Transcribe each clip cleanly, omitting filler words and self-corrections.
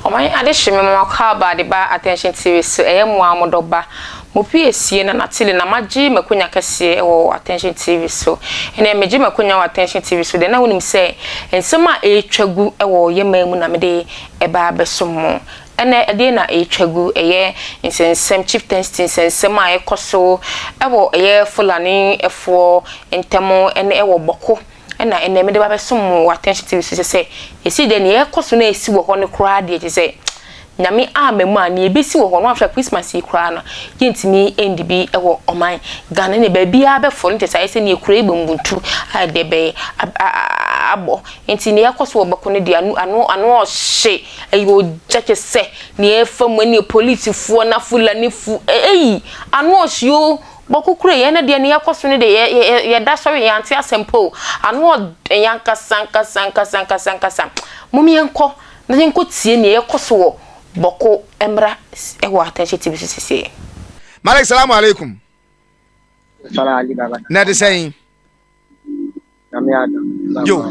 Ɔman adehye me ma wakɔ de ba Attention TV so. Ɛyɛ mo a mo ba mo piesie na natele na magye makonya kɛseɛ wɔ Attention TV so. Ɛnna megye makonya wɔ Attention TV so deɛ, na wonim sɛ nsɛm a ɛretwa gu wɔ yɛman mu na mede ɛba abɛso mo. Ɛnɛ ɛdeɛ na ɛretwa gu, ɛyɛ nsɛnsɛm, chieftaincy nsɛnsɛm a ɛkɔ so ɛwɔ ɛyɛ Fulani ɛfoɔ ntɛm ɛne ɛwɔ Bawku. Ɛna ɛnɛ mede ba bɛso mo wɔ Attention TV so sɛ esi deɛ nea ɛkɔ so na esi wɔ hɔ no koraa deɛ, kyerɛ sɛ Nyame ama mu a, nea ebesi wɔ hɔ no, ahwɛ Christmas yi koraa no, yɛntumi ndi bi wɔ ɔman Ghana ne baabiara bɛfɔ no, kyerɛ sɛ ayɛ sɛ nea ekura yi bɛmbuntu a ɛde bɛyɛ abɔ. Nti nea ɛkɔ so wɔ Bawku no deɛ, ano ano ano ɔhye, ɛyɛ ogya, kyerɛ sɛ nea ɛfa mu ne polisifoɔ na Fulanifo ɛyi ano ɔhye o. Bawku kuro yɛn no deɛ, nea ɛkɔ so no deɛ, yɛ yɛ yɛda sɔre, yɛante asɛm po ano ɔden ankasa ankasa ankasa ankasa ankasa. Mom yɛnkɔ na yɛnkɔ tie nea ɛkɔ so wɔ Bawku mmra ɛwɔ Attention TV so sisi. Malik, salamu alaikum. Na ɛde sɛn? Yo,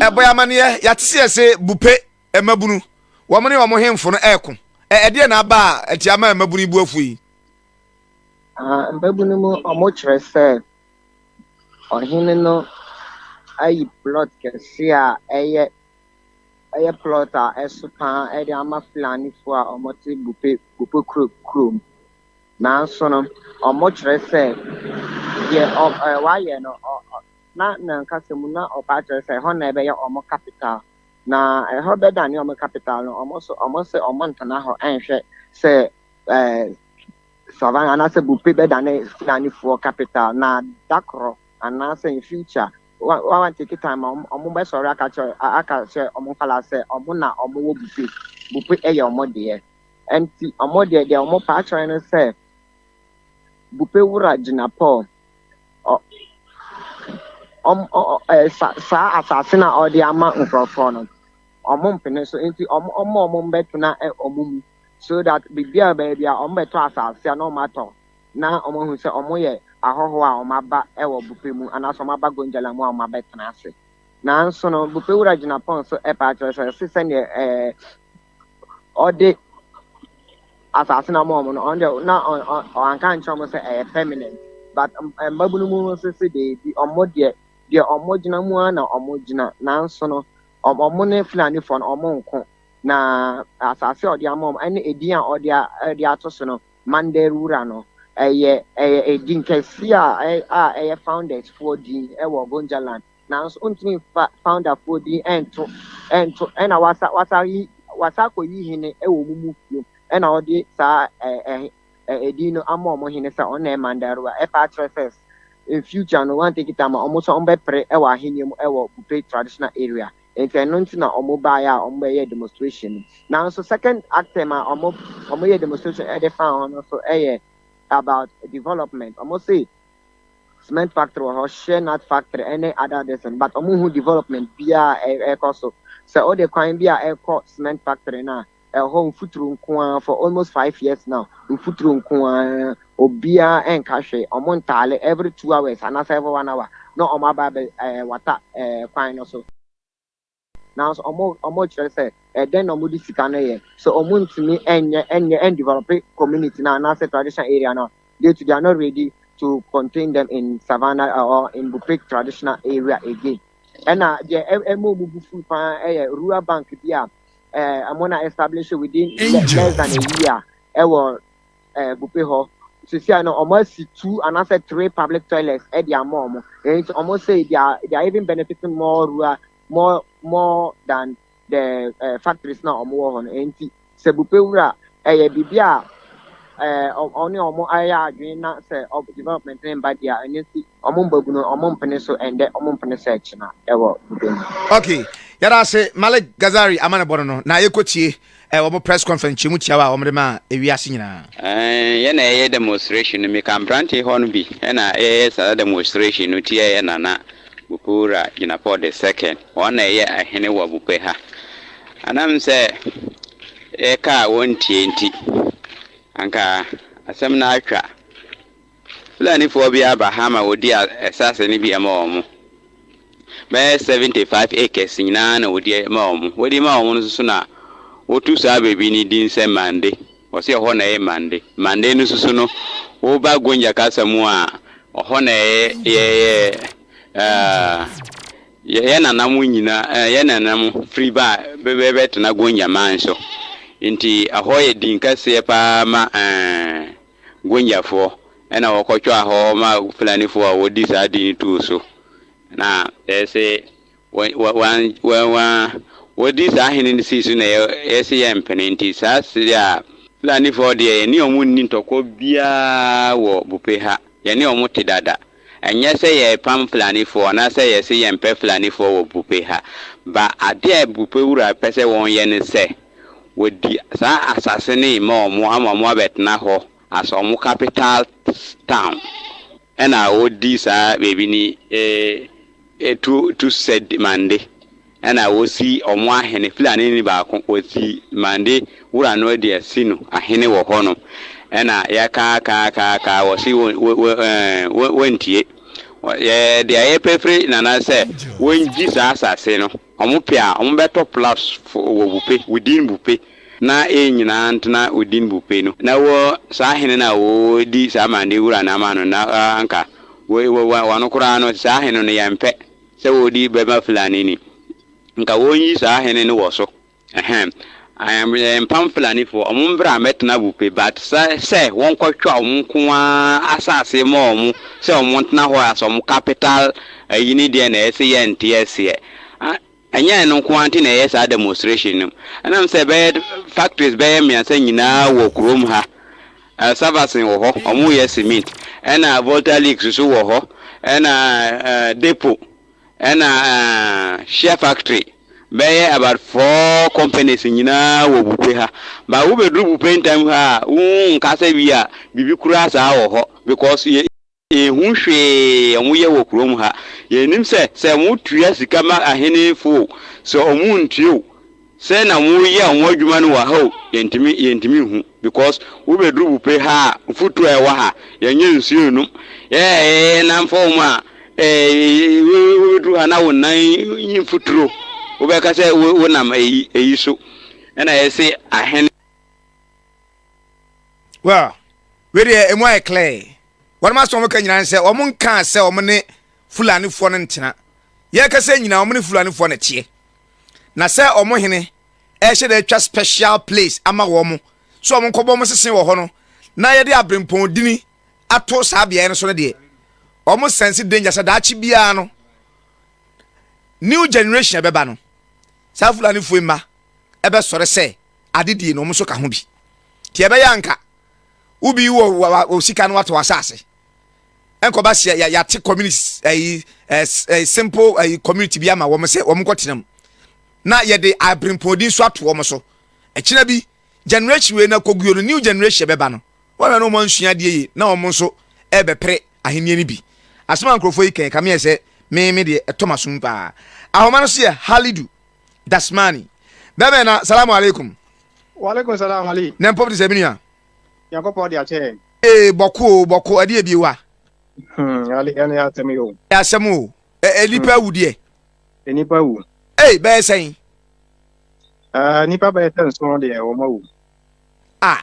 ɛbɔ yɛ amaneɛ. Yɛate sɛ yɛsɛ Buipe mmabunu wɔn ne wɔn hemfo no ɛɛko. Ɛdeɛ na aba a ɛte ama mmabunu yi bu afu yi? Mbabunu mu, ɔmo kyerɛ sɛ ɔhene no ayi plot kɛse a ɛyɛ plot a ɛso paa ɛde ama Fulanifoɔ a ɔmo te Buipe kurom. Nanso no, ɔmo kyerɛ sɛ deɛ ɔ ɛ wayɛ no, ɔ ɔ na nankasa mu na ɔba kyerɛ sɛ ɛhɔ na ɛbɛyɛ ɔmo capital, na ɛhɔ bɛdane ɔmo capital no, ɔmo so ɔmo sɛ ɔmo ntena hɔ ɛnhwɛ sɛ Savannah anaasɛ Buipe bɛdane Fulanifoɔ capital. Na da korɔ anaasɛ in future wa take time a, ɔmo bɛsɔre aka kyerɛ ɔmo nkwadaa sɛ ɔmo na ɔmo wɔ Buipe, Buipe ɛyɛ ɔmo deɛ. Nti ɔmo deɛ ɔmo pa akyerɛ no sɛ Buipe wura gyina Paul ɔ ɔm ɔ ɔ sa saa asase na ɔde ama nkurɔfoɔ no, ɔmo mpene so. Nti ɔmo mbɛtena ɔmo mu so that biribi a baabi a ɔmo bɛtɔ asase a na ɔmo atɔ, na ɔmo ahu sɛ ɔmo yɛ ahɔhoɔ a ɔmo aba ɛwɔ Buipe mu anaasɛ ɔmo aba Gonjala mu a ɔmo abɛtena ase. Nanso no, Buipe wura gyina pɔn so ɛpa akyerɛ sɛ ɛsi sɛneɛ ɔde asase na ɔmo no, ɔno deɛ na ɔanka nkyerɛ ɔmo sɛ ɛyɛ permanent, but mmabunu mu nso sɛ deebi, ɔmo deɛ ɔmo gyina mu ara na ɔmo gyina. Nanso no, ɔmo ne Fulanifoɔ no ɔmo nko, na asase a ɔde ama ɔmo ɛne edin a ɔde ɛde ato so no, Mandel wura no, ɛyɛ edin kɛse a ɛyɛ founders foɔ din ɛwɔ Gonjaland. Nanso ntumi nfa founder foɔ din ɛnto ɛna wasa yi wasa akɔyi hene ɛwɔ ɔmo mu bio, ɛna ɔde saa ɛ ɛ ɛ edin no ama ɔmo hene sɛ ɔno na ɛyɛ Mandel wura. Ɛfa akyerɛ sɛ in future no, one take time a, ɔmo nso ɔmo bɛpere ɛwɔ ahenni mu ɛwɔ Buipe traditional area. Nti ɛno nti na ɔmo baeɛ a ɔmo bɛyɛ demonstration no. Nanso second item a ɔmo yɛ demonstration ɛde fa ho no nso ɛyɛ about development. Ɔmo se cement factory wɔ hɔ, shea nut factory ɛne other things, but ɔmo hu development biara ɛkɔ so sɛ ɔde kwan bi a ɛkɔ cement factory na ɛhɔ mfuturo nko ara for almost 5 years now, mfuturo nko ara, obiara ɛnka hwee. Ɔmo ntaale every 2 hours anaasɛ every one hour na ɔmo aba abɛ wata kwan no so. Nanso ɔmo kyerɛ sɛ ɛdɛn na ɔmo de sika no yɛ so ɔmo ntumi ɛnyɛ ɛndevelop community na anaasɛ traditional area no. They are not ready to contain them in Savannah or in Buipe traditional area again. Ɛna deɛ ɛma ɔmo bu fu paa ɛyɛ rural bank bi a ɛmo na establish within less than a year ɛwɔ Buipe hɔ. Sisi a no, ɔmo asi two anaasɛ three public toilets ɛde ama ɔmo. Nti ɔmo say they are even benefiting more rural more than the factories na ɔmo wɔ hɔ no. Nti sɛ Buipe wura ɛyɛ biribi a ɔne ɔmo ayɛ adwene na sɛ development ne mba deɛ a, ɛno nti ɔmo mbabu no, ɔmo mpene so ɛndɛ, ɔmo mpene so ɛkyina ɛwɔ Buipe mu. Okay, yɛda ase, Malik Gazari ama ne bɔ no na yɛkɔtie wɔn press conference kyɛmu tiawa a wɔde ma ewiase nyinaa. Yɛn na ɛyɛ demonstration no, meka mmerante hɔ no bi ɛna ɛyɛ saa demonstration no tie. Ɛyɛ Nana Buipe Jinapor the Second, wɔn na ɛyɛ ahene wɔ Buipe ha. Anam sɛ yɛka a wɔntie nti, anka asɛm no atwa. Fulanifoɔ bi aba ha ma wɔdi asase no bi ama wɔn, bɛyɛ 75 acres nyinaa na wɔdi ma wɔn. Wɔdi ma wɔn no nso na Wotu saa baabi no din sɛ Mande. Wɔse ɛhɔ na ɛyɛ Mande. Mande no nso so no, woba Gonja kasa mu a, ɔhɔ na ɛyɛ yɛyɛ ɛɛ yɛ nana mo nyina ɛɛ yɛ nana mo firi ba bɛbɛtena Gonja man so. Nti ɛhɔ yɛ din kɛseɛ paa ma ɛɛ Gonjafoɔ. Ɛna wɔkɔtwaa hɔ ma Fulanifoɔ a wɔdi saa din no too so. Na yɛse Wɔ wɔ wɔn wɔ wɔn wɔdi saa hene no sii so na yɛ yɛse yɛmpene nti saa sere a Fulanifoɔ deɛ yɛne wɔn nni ntɔkwa biara wɔ Bupe ha yɛne wɔn te dada ɛnyɛ sɛ yɛrepam Fulanifoɔ anaasɛ yɛse yɛmpɛ Fulanifoɔ wɔ Bupe ha ba adeɛ a Bupe wura pɛ sɛ wɔn yɛ ne sɛ wɔdi saa asase no rema wɔn ama wɔn abɛtena hɔ as wɔn capital town ɛna wɔdi saa baabi ni ee. Tu tu sɛ Mande ɛna wɔsi ɔmo ahene Fulani ni baako wɔsi Mande wura no de asi no ahene wɔ hɔ nom ɛna yɛka ka ka ka wɔsi wɔ wɔ ɛɛ wɔ wɔntie yɛ deɛ yɛpɛ firi Nana sɛ wɔngyi saa asase no ɔmo pɛ a ɔmo bɛtɔ plots wɔ Bupe within Bupe na yɛn nyinaa ntena within Bupe no na wɔ saa ahene no a wɔdi saa Mande wura no ama no na anka Woi wɔ wɔn koraa no saa hene no yɛnpɛ sɛ wɔdi bɛma Fulani ni nka wɔnyi saa hene no wɔ so ɛhɛn yɛmpam Fulani foɔ ɔmo mbra mmɛtena Bupe but sɛ sɛ wɔnkɔtwa ɔmo nko ara asase ma ɔmo sɛ ɔmo ntena hɔ as ɔmo capital ayi ne deɛ na ɛsɛ yɛnte aseɛ Ɛnyɛ ɛno nko ara nti na yɛyɛ saa demonstration no. Ɛnam sɛ bɛyɛ factories bɛyɛ mmiɛnsa nyinaa wɔ kurom ha. Savasin wɔ hɔ, wɔyɛ cement. Ɛna Volta Lake nso wɔ hɔ. Ɛna depot, ɛna shea factory. Bɛyɛ about four companies nyinaa wɔ Bupe ha. But wobɛduru Bupe ntam ha a, wonka sɛ bi a biribi koraa saa wɔ hɔ because yɛ. Yɛnhu hwee a wɔyɛ wɔ kurom ha. Yɛnnim sɛ, sɛ wɔtua sika ma ahenefo o, sɛ wɔntua o, sɛ na wɔyɛ wɔn adwuma no wɔ ha o, yɛntumi, yɛntumi nhu. Because wobɛduru Bupe ha a, mfuturo a ɛwɔ ha, yɛnyɛ nsuo nnom. Yɛ, yɛnam fam a, ɛɛ, wobɛduru ha na wo nan yi mfuturo, wobɛka sɛ wonam eyi, eyi so. Ɛna yɛse ahene. Well, wei deɛ emu ayɛ clear. Wɔn asɛm wɔn ka nyinaa sɛ wɔn nkaa sɛ wɔn ne Fulanifoɔ no ntena. Yɛkasa nyinaa wɔn ne Fulanifoɔ na teɛ. Na sɛ wɔn hene ɛhyɛ dɛ atwa special place ama wɔn so wɔn nkɔbɔ wɔn sese wɔ hɔ no na yɛde abirempɔn dini ato saa beaeɛ no so no deɛ wɔn sense danger sɛ daakye biara no new generation ɛbɛba no saa Fulanifoɔ mma ɛbɛsɔre sɛ adedie no wɔn nso ka ho bi. Nti ɛbɛyɛ anka wobi wɔ wɔ sika no wato asase nkɔba sɛ yɛate community ɛyi ɛɛ simple ɛyi community bi ama wɔn sɛ wɔn nkɔtena mu na yɛde abirempɔndin nso ato wɔn so ɛkyina bi generation wei na koguo no new generation bɛba no wɔn na wɔn ansua adeɛ yie na wɔn nso ɛbɛpere ahenni no bi asɛm a nkurɔfoɔ yi kɛn kame yɛ sɛ me me deɛ ɛtɔ ma som paa ahoma no so yɛ halidu dasmani bɛbɛn na salamu alaikum. Walaikum salam Ali. Ne mpom te sɛ me nua. Nyankopɔn de akyɛ yɛn. Ee bɔko o bɔko ɛde ebie wa. Hmm Ali ɛne asɛm yi o. Ɛ asɛm o ɛ ɛ nipa awu deɛ. Nipa awu. Ee bɛyɛ sɛn. Ɛɛ nipa bɛyɛ sɛ nson deɛ wɔn awu. A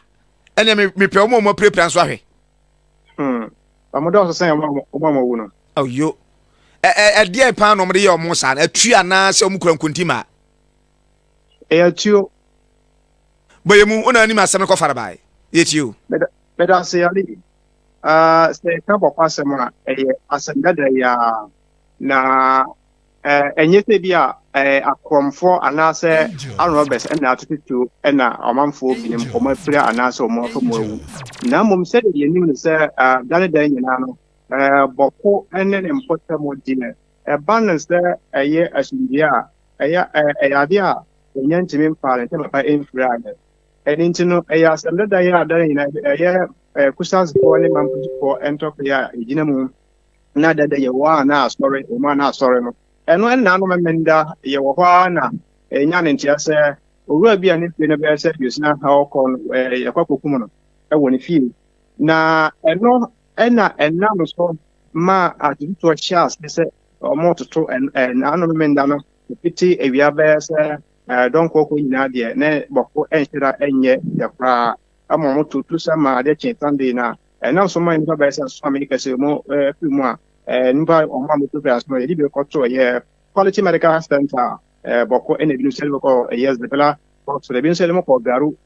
ɛnna me mepɛ wɔn a wɔn apirapira nso ahwɛ. Hmm wɔn dɔɔso sɛn wɔn a wɔn awu no. Ɔyo ɛ ɛ ɛdeɛ paa na wɔn de yɛ wɔn saa atu anaa sɛ wɔn kura nkonti maa. Ɛyɛ atuo. Bɔ yɛ mu, wo na anim asɛm no kɔ farabae. Yɛtie o. Meda ase Ali. Uh, sɛ yɛka bɔkɔ asɛm a, ɛyɛ asɛm dada yi ara. Na ɛnyɛ sɛ bi a akorɔmfoɔ anaasɛ armed ɛna atoto tuo ɛna ɔmanfoɔ binom wɔn apira anaasɛ wɔn afa mu awu. Na mmom sɛdeɛ yɛnim no sɛ da ne da nyinaa no, bɔko ne ne mpɔtam deɛ ɛba no sɛ ɛyɛ asomdwoeɛ a, ɛyɛ ɛyɛ adeɛ a yɛnya ntumi mfaa ne ntɛm pa mfiri ayɛ. Ɛno nti no, ɛyɛ asɛm dada yi a da no nyinaa ɛyɛ Kusasefoɔ ne Mampusifoɔ ntɔkwa yi a ɛgyina mu na dada yɛ wɔn a na asɔre, wɔn a na asɔre no. Ɛno ɛnna no memenda yɛwɔ hɔ ara na ɛnya ne nteɛ sɛ owura bi a ne fie no bɛyɛ sɛ aduosia ha ɔkɔ no yɛkɔ akɔkum no ɛwɔ ne fie. Na ɛno ɛna ɛnam so ma atututoɔ hyɛ ase sɛ wɔtoto ɛnna no memenda no pete awia bɛyɛ sɛ. Dɔnkɔɔkɔ nyinaa deɛ ne Bɔko nhyɛ da nyɛ dɛ koraa ma wɔn to tu sa ma adeɛ kye Sunday na ɛnam so ma nnipa bɛyɛ sɛ aso a meka sɛ mu afiri mu a nnipa wɔn a wɔfirafira aso no yɛde bi kɔto ɛyɛ Quality Medical Center Bɔko ɛna ebinom nso yɛde kɔ ɛyɛ Zebela Hospital, ebi nso yɛde wɔn kɔ Garu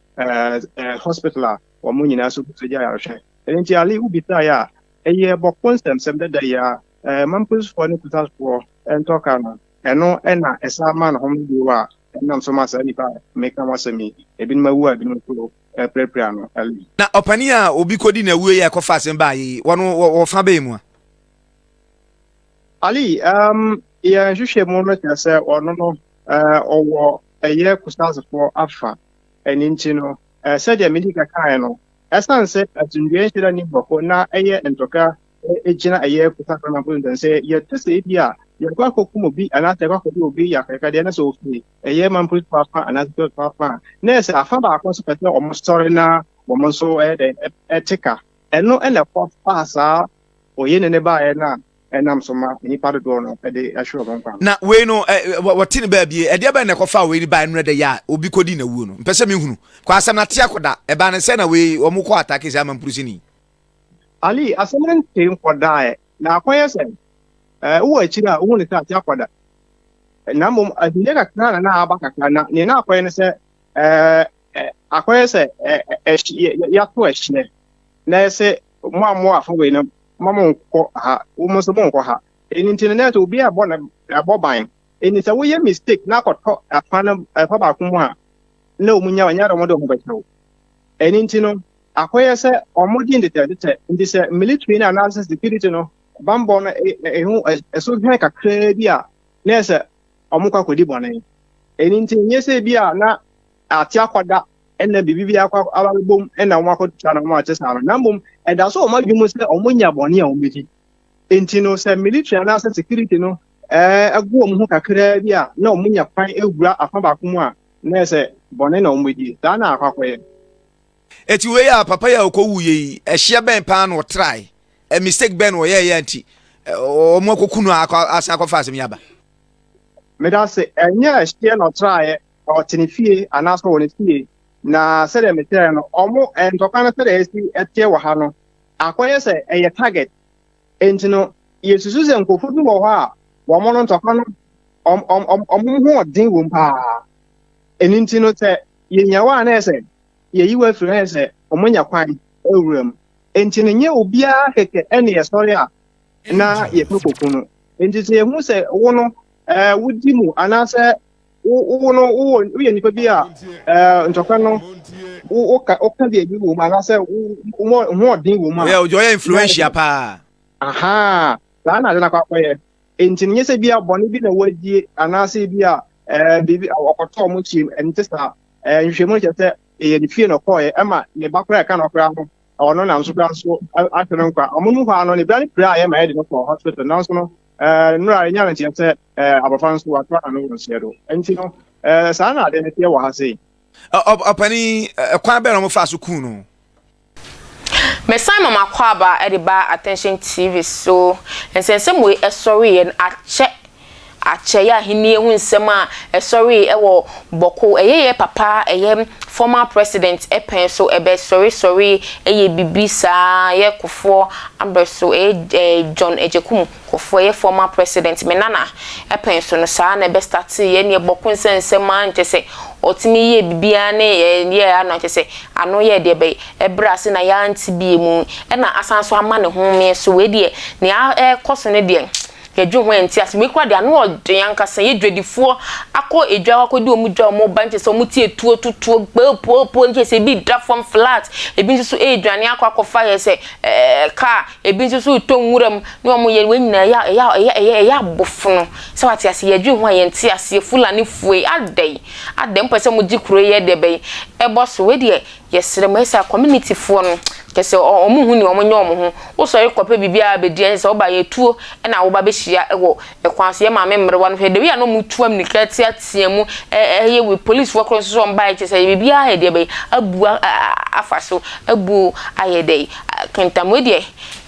Hospital a wɔn nyinaa nso gu so gye ayarehwɛ. Ɛno nti Ali wobisaeɛ a ɛyɛ Bɔko nsɛmsɛm dada yi a Mampolisfoɔ ne Kusafoɔ ntɔka no Ɛno na ɛsan ma no home bio a ɛnam so ma saa nnipa a meka ho asɛm yi, ebinom awu a ebinom nso apirapira no. Ali. Na ɔpanin a obi kɔdi n'awuo yi a ɛkɔfa asɛm baeɛ yi, wɔn wɔ fa bɛn mu a? Ali, um, yɛn nhwehwɛmu no kyerɛ sɛ ɔno no, uh, ɔwɔ ɛyɛ Kusasefoɔ afa. Ɛno nti no, uh, sɛdeɛ medi ka kaeɛ no, ɛsiane sɛ asomdwoeɛ nhyɛ da nni hɔ ko na ɛyɛ ntɔka gyina ɛyɛ kosakra ma mpo sɛ yɛte sɛ ebi a yɛkɔ akɔkum obi anaasɛ yɛkɔ akɔde obi yɛ akɛkɛdeɛ na sɛ ofiri ɛyɛ mampurifo afa anaasɛ sɔfo afa a na ɛsɛ afa baako nso pɛ sɛ wɔn sɔre na wɔn nso ɛyɛ dɛ ɛte ka ɛno ɛna ɛkɔ faa saa oye ne ne baeɛ no a ɛnam so ma nnipa dodoɔ no ɛde ɛhwere wɔn nkwa. Na wei no wɔte ne baabi ɛdeɛ bɛn na ɛkɔfa wei no baeɛ no dɛ yɛ a obi kɔdi na wuo no mpɛ sɛ mehunu kɔ asɛm no ate akɔda ɛbaa ne sɛ na wei wɔn kɔ atake saa mampurusini. Ali, asɛm no nte nkɔdaeɛ, na akɔyɛ sɛ eh, wowɔ akyiri a wohu ne sɛ ate akɔda. Na mmom ahinya kakra na na aba kakra, na nea na akɔyɛ ne sɛ eh, eh, akɔyɛ sɛ eh, eh, yɛato ɛhyeɛ na ɛsɛ mo a mo afa wei no ma mo nkɔ ha, wo mo nso mo nkɔ ha. Ɛno nti no na ɛsɛ obi a ɛbɔ no ɛbɔ ban. Ɛni sɛ woyɛ mistake na akɔtɔ afa no ɛfa baako mu a na wɔn nya wɔn nyɛ dɛ wɔn de wɔn bɛkyɛ wo. Ɛno nti no akɔyɛ sɛ wɔde ntetɛntetɛ nti sɛ military no anaasɛ security no bammɔ no ɛho ɛso hwɛn kakraa bi a na ɛsɛ wɔn kɔ akɔdi bɔne. Ɛno nti nyɛ sɛ bi a na ate akɔda ɛna biribi bi akɔ abɛbom ɛna wɔn akɔtra na wɔn ate saa no, na mmom ɛda so wɔn adwene mu sɛ wɔn nya bɔne a wɔn bɛdi. Nti no sɛ military anaasɛ security no ɛgo wɔn ho kakraa bi a na wɔn nya kwan awura afa baako mu a na ɛsɛ bɔne na wɔn bɛdi. Saa na akɔ akɔyɛ. Eti wei a papa yi a ɔkɔwuiɛ yi, ɛhyeɛ bɛn paa na ɔtrae? Ɛ mistake bɛn na ɔyɛeɛ a nti wɔn akɔku no akɔ asan akɔfa asɛm yi aba? Meda ase, ɛnyɛ ɛhyeɛ na ɔtraeɛ, ɔte ne fie anaasɛ ɔwɔ ne fie. Na sɛdeɛ mekyerɛɛ no, ɔmo ntɔkwa no sɛdeɛ ɛsi ɛteɛ wɔ ha no, akɔyɛ sɛ ɛyɛ target. Enti no, yɛsusu sɛ nkurɔfoɔ bi wɔ hɔ a wɔn no ntɔkwa no, wɔn ho ɔden wom paa. Ɛno nti no, sɛ yɛnya wɔ a na ɛsɛ yɛyi wɔ afiri na ɛsɛ wɔn kwan awura mu. Nti no nyɛ obiara kɛkɛ ɛne ɛsɔre a na yɛpɛ kɔku no. Nti sɛ yɛhu sɛ wo no ɛɛ wodi mu anaasɛ wo wo no wowɔ woyɛ nipa bi a ɛɛ ntɔkwa no wo woka woka biribi wɔ mu anaasɛ wo wo ho ɔden wɔ mu a. Ɔyɛ ɔyɛ influential paa. Aha saa na ade no akɔ akɔyɛ. Enti no nyɛ sɛ bi a bɔne bi na wɔadie anaasɛ bi a ɛɛ biribi ɔkɔtɔ wɔn kyim ɛnte saa. Ɛɛ nhwehwɛmu no kyerɛ sɛ ɛyɛ ne fie na ɔkɔɔeɛ ɛma ne ba koraa ɛka no koraa no ɔno nam so koraa nso ahwɛ no nkwa. Ɔmo no hɔ ara no ne bra no pira a yɛma yɛde no kɔɔ hospital nanso no ɛɛ nnora yɛnya no nteɛ sɛ ɛɛ abɔfra no nso watoa n'ano wɔ nseɛ do. Enti no ɛɛ saa na ade no teɛ wɔ ha sei. Ɔpanin, ɛkwan bɛn na wɔfaa so kuu no? Mesan ma m'akwaaba de ba Attention TV so. Nsɛnsɛm wei ɛsɔreeɛ no akyɛ akyɛ yɛ ahennie ho nsɛm a ɛsɔree ɛwɔ Bɔko ɛyɛ yɛ papa ɛyɛ former president ɛpɛn so ɛbɛ sɔre sɔree ɛyɛ bibi saa yɛ Kofoɔ abrɛ so ɛyɛ John Agyekum Kofoɔ ɛyɛ former president me nana ɛpɛn so no saa na ɛbɛ startee yɛ neɛ Bɔko nsɛnsɛm aa nkyɛ sɛ ɔtumi yɛɛ bibiaa ne yɛɛ ano kyɛ sɛ Ano yɛɛ deɛ bɛn? Ɛbrɛ ase na yɛante bie mu, ɛna asan nso ama ne homeɛ so. Wei deɛ, nea ɛrekɔ so no deɛ, yɛdwen ho a yɛnte ase. Wei koraa deɛ, ano ɔden ankasa. Yɛ dwadifoɔ akɔ edwa akɔdi wɔn dwa, wɔn ba, nkyɛ sɛ wɔn ti etuo tutuo, gbɛɛpuopuo, nkyɛ sɛ ebi da fam flat, ebi nso so redwane akɔ akɔfa yɛ sɛ ɛɛ kaa, ebi nso so retɔ nwura mu, ne wɔn yɛ wei nyinaa ɛyɛ ɛyɛ ɛyɛ ɛyɛ ɛyɛ abofono. Sɛ wate ase, yɛdwen ho a yɛnte aseɛ. Fulanifoɔ yi, adɛn? Adɛn mopɛ sɛ mogye kuro yi yɛ deɛ bɛn ɛbɔ so wei deɛ yɛsrɛ mo ɛsɛ community foɔ no kyɛ sɛ ɔmo hu nea ɔmo nyɛ ɔmo ho wosɔre kɔpɛ biribi a bɛdi ɛnyɛ sɛ woba yɛ tuo ɛna woba bɛhyia ɛwɔ ɛkwan so yɛ maame mmerewa no hwɛ the way a na ɔmo tu ammirika teatea mu ɛyɛ wei police foɔ korɔ nso so ɔmo baeɛ kyɛ sɛ biribi ayɛ deɛ bɛn abu afa so abu ayɛ dɛ kentam wei deɛ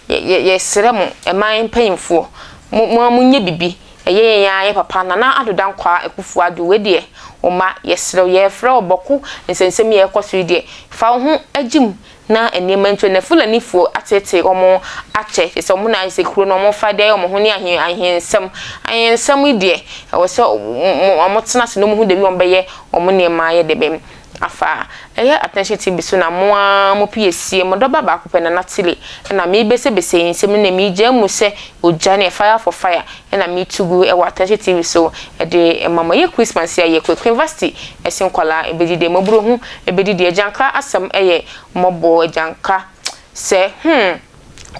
yɛsrɛ mo ɛman mpanyinfoɔ mo mo mo nyɛ biribi Ɛyɛ yɛn ara yɛ papa Nana Addo Dankwaa Akuffo Addo wei deɛ Wo mma, yɛsrɛ wo, yɛrefrɛ wo, Bawku nsɛnsɛm yi a ɛrekɔ so yi deɛ, fa wo ho gye mu na nneɛma ntu. Na Fulanifoɔ ateetee wɔn akyɛ, kyerɛ sɛ wɔn na ayɛ sɛ kuro no wɔfa de ayɛ wɔn ho ne ahe ahensɛm. Ahensɛm yi deɛ, ɛwɔ sɛ wɔtena ase na wɔhu dabi wɔbɛyɛ wɔn nneɛma ayɛ dɛ bɛn. Afa a ɛyɛ attention TV so na mo ara mo piesie mo dɔba baako pɛ Nana Tile na merebesebese yi nsɛm no na meregyaa mu sɛ ogya ne fire for fire na meretu gu wɔ attention TV so de ma mo. Ɛyɛ Christmas yi a yɛkɔ Equinvasti ɛse nkwadaa ɛbɛdidi mmɔborɔhu ɛbɛdidi agyanka asɛm ɛyɛ mmɔbɔ agyanka sɛ hmm.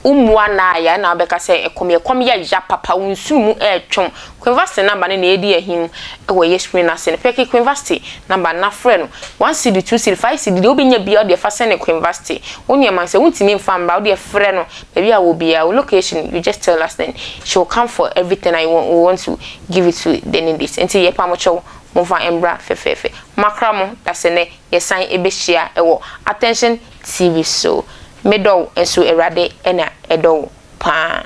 Wo mmua no a ya na wobɛka sɛ ɛkɔm yɛ kɔm yɛ ya papa wo nsu mu ɛretwom. Quinvasti number no na ɛredi ahim wɔ yɛ screen no ase no. Pɛki Quinvasti number no na frɛ no. One cedi, two cedi, five cedi deɛ wobɛnya biara wodeɛ fa sɛne Quinvasti. Wo nneɛma no sɛ wontumi mfa mmra wodeɛ frɛ no baabi a wɔ biara wo location you just tell us then she will come for everything and you want to give it to the needies. Nti yɛpa mo kyɛw momfa mbra fɛfɛɛfɛ. Makra mo dasɛnɛ yɛsan ɛbɛhyia wɔ Attention TV so. Medɔ wo nso Awurade na ɛdɔ wo paa.